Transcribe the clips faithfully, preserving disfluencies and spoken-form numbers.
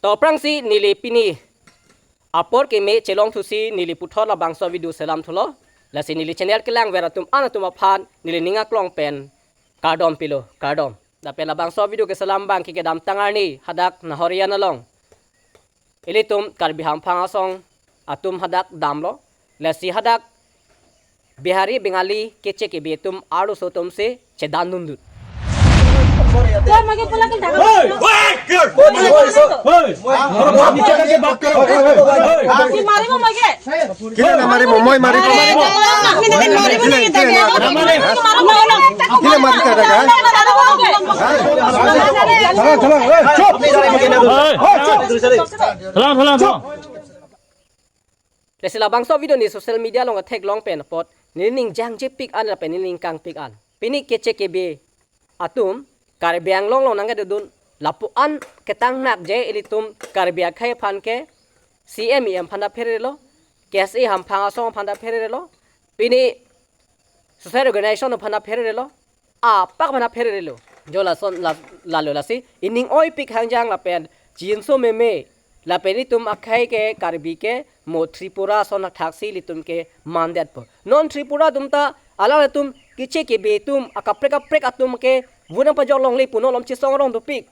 To aphrangsi neli pini apor keme chelongthusi neli puthot labangso video selam thulo. Lasi neli channel kelangver atum an atum aphan neli ning aklong pen kardom pilo, kardom. Lapen labangso video keselam abangke kedamtang arni hadak Nahorian along ilitum Karbi Hamphang Asong atum hadak damlo. Lasi hadak Bihari, Bengali, Keche Kebe atum arloso atumsi chedan dundun. Lasi labangso video ne social media along atheklong pen apot nening jangjepik an lapen nening kangpik an. Pini Keche Kebe atum Karbi Anglong along nangkedodun lapu an ketang nakje ilitum Karbi akhei aphan ke C M E M aphan ta pherelo, K S A Hamphang Asong aphan ta pherelo, pini social organization aphan ta pherelo, apak aphan ta pherelo. Jo lason la, lalo lasi ining oipik hangjang lapen jinso meme lapen itum akhei ke Karbi ke mo Tripura ason athaksi ilitum ke mandetpo. Non Tripura atum ta alanglitum Keche Kebe atum akaprek kaprek atum ke vunang pajok longle pu non lom chesong rong dopik.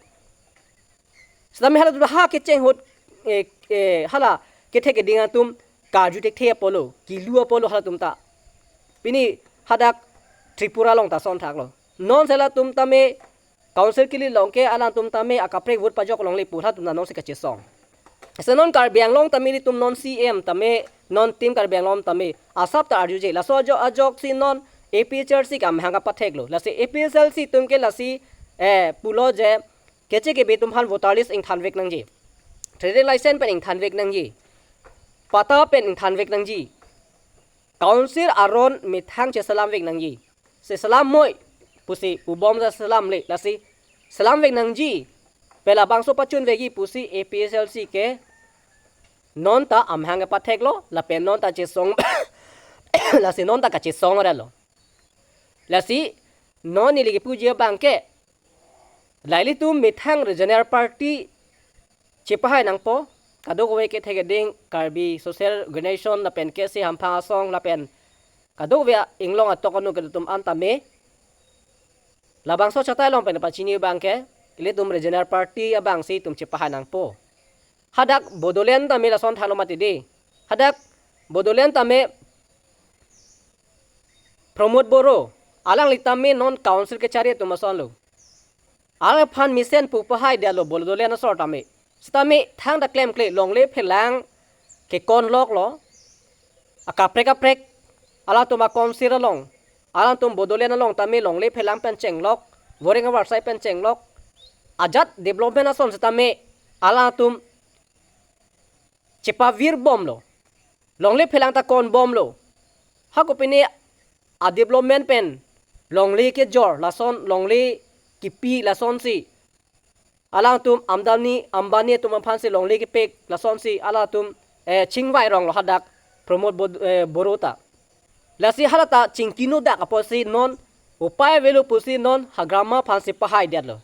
Setame hala atum ha kecheng ahut, eh, eh, hala kethek keding atum karju thekthe apotlo, kilu apotlo halatum ta. Pini hadak Tripura along ta ason thaklo. Non sela atum tame council kili along ke alangtum tame akaprek vote pajok longle pu halatum ta nonsi kachesong. Lasi non Karbi Anglong tame ilitum non C M tame non team Karbi Anglong tame asap ta arjuje. Laso ajok ajoksi non A P H L C ke amahang kapatheklo. Lasi A P H L C atum ke lasi, eh, pulo je Keche Kebe atum aphan voter list ingthanvek nangji. Trading license pen ingthanvek nangji. Patta pen ingthanvek nangji. Council aron methang cheselamvek nangji. Seselam moi pusi pubom seselamle lasi selamvek nangji. Pen labangso pachunvekji pusi A P H L C ke non ta amahang kepatheklo lapen non ta chesong lasi non ta kachesong relo. Lasi non neli kepuji abangke la ilitum methang regional party chepahai nangpo, kadokave kethek keding Karbi Social Organization lapen K S A Hamphang Asong lapen kadokave inglong atok anu kedo atum an tame labangso chatai along pen pachini abangke ilitum regional party abangsi itum chepahai nangpo. Hadak Bodoland tame lason thalo mati di. Hadak Bodoland tame Pramod Boro, alangli tame non council kechari atum asonlo. Alangphan mesen pu pahaidetlo Bodoland asor tame. Setame thangta klemkle longle phelang kekon loklo. Akaprek kaprek alangtum a-council along, alangtum Bodoland along tame longle phelang pen chenglok, voreng avarsai pen chenglok. Ajat development ason setame alangtum chepavirbomlo. Longle phelang ta konbomlo. Hako pine a-development pen longle kejor lason, longle kipi lasonsi alangtum Adani Ambani atum aphansi longle kepek lasonsi alangtum, eh, chingvai ronglo hadak Pramod Bod-, eh, Boro ta. Lasi halata chingkino dak apotsi non upai avelo pusi non Hagrama aphansi pahaidetlo.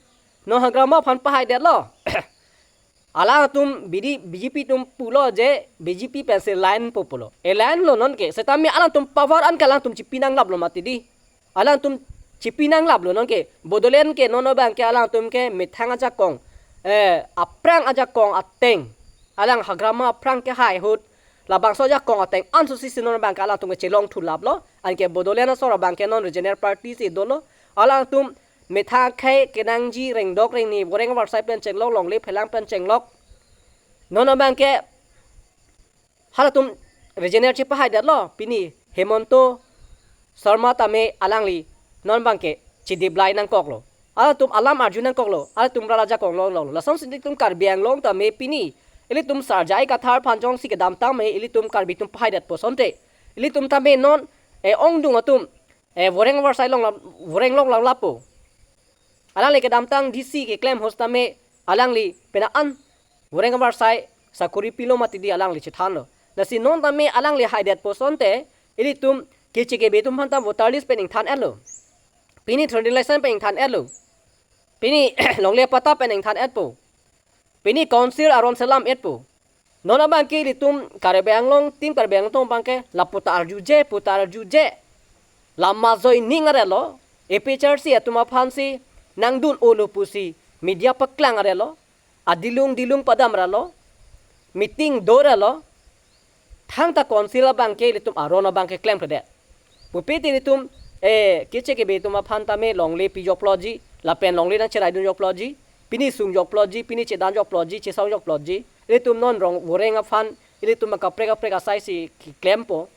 Non Hagrama aphan pahaidetlo. Alangtum B D, B J P atum pulo je B J P pensi line po pulo. E line lo nonke. Setame alangtum power an ke alangtum chipi nanglaplo mati di. Alangtum chipi nanglaplo nonke. Bodoland ke non abangke alangtum ke methang ajakong, eh, aphrang ajakong ateng, alang Hagrama aphrang kehai ahut labangso ajakong ateng anso sisi non abangke alangtum ke chelongthulaplo. Anke Bodoland asor abangke non regional party si dolo. Alangtum methang akhei kenangji rengdok rengni, voreng avarsai pen chenglok, longle phelang pen chenglok. Non abangke halatum regional chepahaidetlo, pini Himanta Sharma tame alangli non abangke chediplai nangkoklo. Alangtum alam arju nangkoklo, alangtum rat ajakong longlonglo. Lasonsi ilitum Karbi Anglong tame pini ilitum Sarjai Kathar aphan jongsi kedamtang me ilitum Karbi atum pahaidetpo asonte, ilitum tame non, eh, ongdung atum, eh, voreng avarsai longlap, voreng longlap lapo. Alangli kedamtang D C keklem ahut tame alangli pena an voreng avarsai sakori pilo mati di alangli chethanlo. Lasi non tame alangli haidetpo asonte ilitum Keche Kebe atum aphan ta voter list pen ingthan-etlo. Pini trading license pen ingthan-etlo. Pini longle patta pen ingthan-etpo. Pini council aron selam etpo. Non abangke ilitum Karbi Anglong, Team Karbi Anglong atum abangke lapu ta arjuje, pu ta arjuje. La majoining arelo, A P H L C atum aphansi nangdun-olo pusi media paklang arelo, adilung dilung padam arelo, meeting do arelo, thangta council abangke ilitum aron abangke klemkledet. Pupe te ilitum, eh, keche kebe atum aphan tame longle pi jokploji, lapen longle nangcheraidun jokploji, pini sung jokploji, pini chedan jokploji, chesong jokploji, ilitum non rong voreng aphan, ilitum kaprek kaprek asai si klempo.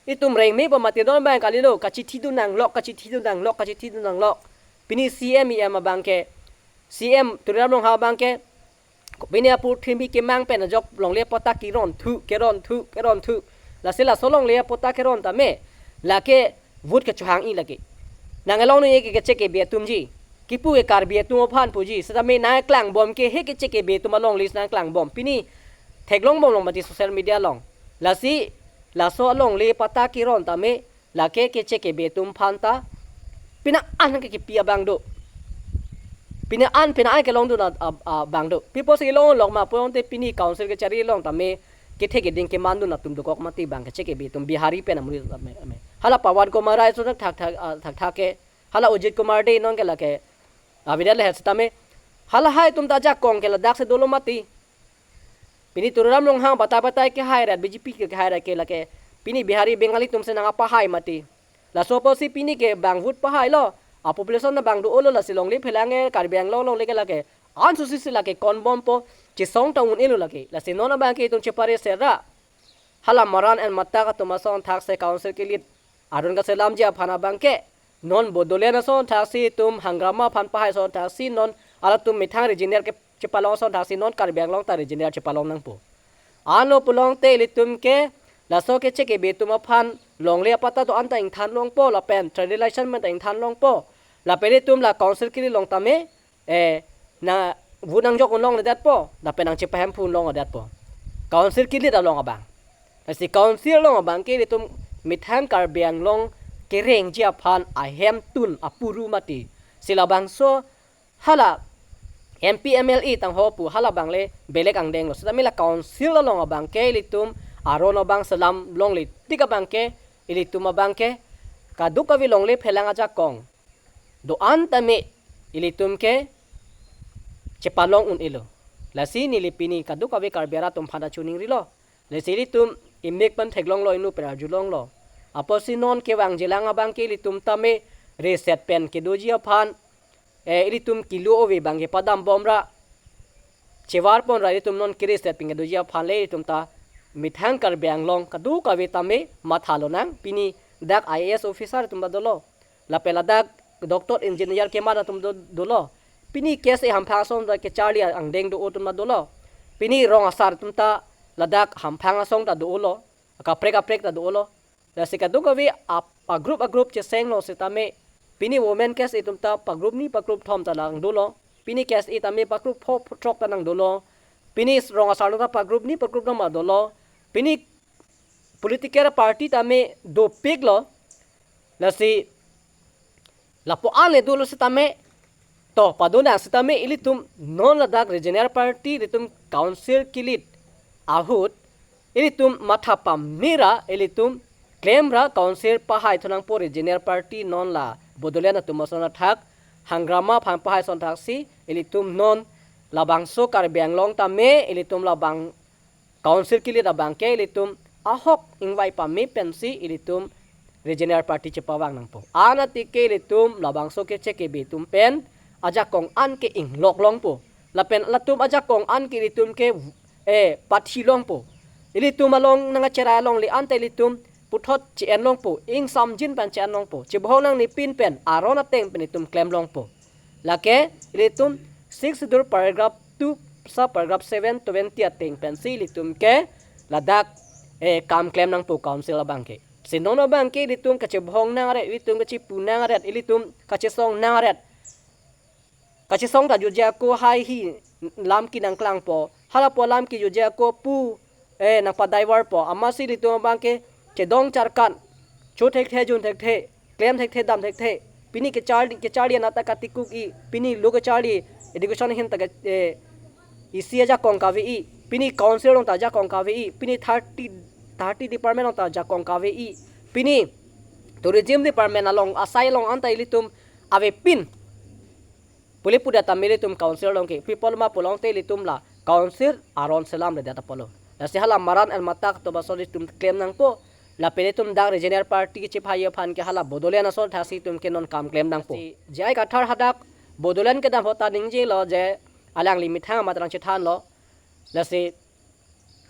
Itum rengme pa mati non abang kalilo, kachithidun nanglok, kachithidun nanglok, kachithidun nanglok. Pini C M E M abangke, C M Tuliram Ronghang abangke, pini apurthimi kemang pen ajok longle patta keron thu, keron thu, keron thu. Lasi laso longle patta keron tame, lake vote kechohang-i lake. Nang along ne ke keche kebe atumji. Kipu ke Karbi atum aphan puji. Setame nangklangbom ke he keche kebe atum along list nangklangbom. Pini theklongbomlong mati social media along. Lasi laso alongle patta keron tame lake keche kebe atum aphanta pina an ke kipi abang do. Pina an, pina an kelongdun a, a, abang do. Pi apotsi kelonglok ma pulote pini council kechari along tame kethe keding kemandun atum dokok mati abang keche kebe atum Bihari pen amuri tame, tame. Hala Pawan Kumar Rai so thakthak, ah, thakthak ke. Hala Ajit Kumar Dey non ke lake avidet le het setame. Halahai atum ta ajakong ke ladak si dolo mati. Pini Tuliram Ronghang batai batai kehai rat, B J P ke kehai rat ke lake. Pini Bihari Bengali atum si nangkapahai mati. Laso apotsi pini ke bang vote pahailo. A population ta bang do-olo, lasi longle phelang ke Karbi Anglong longle ke lake. Anso si si lake konbompo, chesong ta un-elo lake. Lasi non abangke itum chepare sera. Hala Maran and Matak atum ason thaksi council kilit aron kaselamji aphan abangke. Non Bodoland ason thaksi itum Hangrama aphan pahai ason thaksi non halatum methang regional ke chepalong ason thaksi non Karbi Anglong ta regional chepalong nangpo. Anlo pulote ilitum ke laso keche kebe atum aphan longle apatta do-an ta ingthan longpo lapen trade license pen ta ingthan longpo. Lapen itum la council kilit along tame, eh, na vote nangjok-un longledetpo, lapen nangchepahemphu-un longledetpo. Council kilit along abang. Lasi council along abangke ilitum methang Karbi Anglong kerengji aphan ahemtun apuru mati. Si labangso hala M P M L A tangho pu hala abang le belek angdenglo. Setame la council along abangke ilitum aron abang selam longle tik abangke ilitum abangke kadokave longle phelang ajakong do-an tame ilitum ke chepalong un-elo. Lasi neli pini kadokave Karbi arat atum aphanta choningrilo. Lasi ilitum imik pen theklonglo, inut pen arjulonglo. Apotsi non kevangjilang abangke ilitum tame reset pen kedoji aphan, eh, ilitum kilo ove abangke padambomra, chevarponra ilitum non kereset pen kedoji aphan le ilitum ta methang Karbi Anglong kadokave tame mathalonang. Pini dak I A S officer atum ta dolo. Lapen ladak doctor engineer kemat atum do, dolo. Pini K S A hamphang asong ta kecharli angdeng do atum ta dolo. Pini rong asar atum ta ladak hamphang asong ta dolo. Kaprek kaprek ta dolo. Lasi kadokave ap, a group a group chesenglo setame. Pini women K S A atum ta pa group ni pa group thom ta nangdolo. Pini K S A tame pa group pho, pho throk ta nangdolo. Pini rong asar atum ta pa group ni pa group thom ta dolo. Pini political party tame dopiklo. Lasi lapu-an le dolo setame, to padonang setame ilitum non ladak regional party ilitum council kilit ahut ilitum matha pamera ilitum klemra council pahai thunangpo regional party non la Bodoland atum ason athak Hangrama aphan pahai ason thaksi ilitum non labangso Karbi Anglong tame ilitum labang council kilit abangke ilitum ahok ingvai pame pensi ilitum regional party chepavang nangpo. Anat ke ilitum labangso keche kebe atum pen ajakong an ke inglok longpo. Lapen latum ajakong an ke ilitum ke, eh, pathi longpo. Ilitum along nangkacherai alongle anta ilitum puthot che-en longpo. Ingsamjin pen che-en longpo. Chebohong nangne pin pen aron ateng pen ilitum klem longpo. Lake ilitum Sixth Schedule paragraph two, sub paragraph seven, twenty ateng pensi ilitum ke ladak, eh, kam klem nangpo council abangke. Si non abangke ilitum kachebohong nang aret, ilitum kachipu nang aret, ilitum kachesong nang aret. Kachesong ta juje ako hai hi lam ke nangklangpo. Halapu alam ke juje ako pu, eh, nangpadaivarpo. Amatsi ilitum abangke chedong charkan, cho thekthe, jun thekthe, klem thekthe, dam thekthe. Pini kecharli, kecharli anat ta katikuk-i. Pini lo kecharli education ahin ta ke, eh, isi ajakong kave-i, pini council along ta ajakong kave-i, pini thirty, thirty department along ta ajakong kave-i, pini tourism department along asai along anta ilitum avepin pule pudet tame ilitum council along ke pipol ma pulote ilitum la council aron selamredet apotlo. Lasi hala Maran el Matak to baso ilitum klem nangpo. Lapen ilitum dak regional party kechepahai aphan ke hala Bodoland ason athak si itum ke non kam klem nangpo. Si J I Kathar hadak Bodoland kedam ahut ta ningjelo je alangli methang amat rang chethanlo. Lasi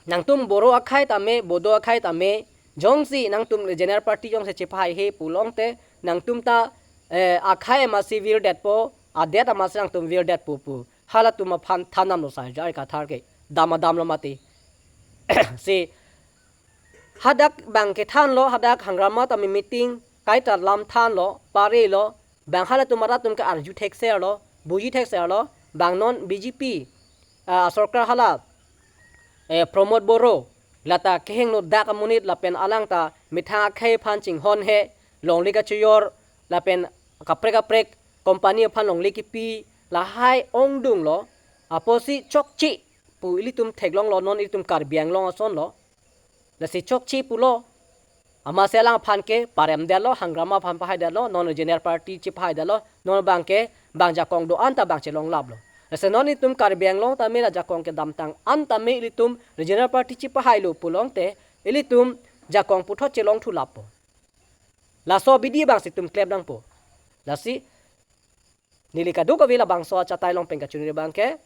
nangtum Boro akhei tame, Bodo akhei tame, jongsi nangtum regional party jongsi chepahaihe pulote, nangtum ta, eh, akhei amatsi virdetpo, adet amatsi nangtum virdetpo pu halatum aphan than damlo sai J I Kathar ke. Dam adamlo mati. Si hadak bang kethanlo, hadak Hangrama tame meeting, kaita lam thanlo, parelo, bang halatum arat atum ke arju thekserlo, buji thekserlo, bang non B J P, ah, sorkar hala, eh, Pramod Boro, lata kehingno dak amonit lapen alang ta methang akhei aphan chinghonhe, longle kachoyor, lapen kaprek kaprek company aphan longle kipi, lahai ongdunglo, apotsi chokche pu ilitum theklonglo, non ilitum Karbi Anglong asonlo. Lasi chokche pulo. Amatsi alangphan ke paremdetlo, Hangrama aphan pahaidetlo, non regional party chepahaidetlo, non bang ke, bang jakong do-an ta bang chelonglaplo. Lasi non itum Karbi Anglong tame la jakong kedamtang an tame ilitum regional party chepahailo pulote, ilitum jakong puthot chelongthulappo. Laso abidi bangsi itum klem nangpo. Lasi neli kadokave labangso achatai along pen kachiningri abang ke,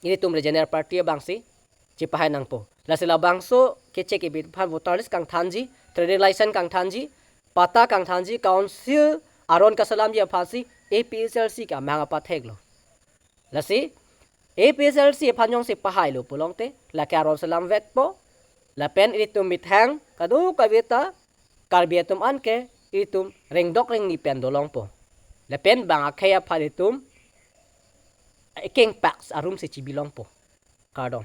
ilitum regional party abangsi chepahai nangpo. Lasi labangso kechek kebit aphan voter list kangthanji, trading license kangthanji, patta kangthanji, council aron kaselamji aphansi A P H L C ke amahang apatheklo. Lasi A P H L C aphan jongsi pahailo pulote, lake aron selamvekpo, lapen ilitum methang kadokave ta Karbi atum an ke ilitum rengdok rengni pen dolongpo. Lapen bang akhei aphan ilitum ekeng pak arumsi chibilongpo. Kardom.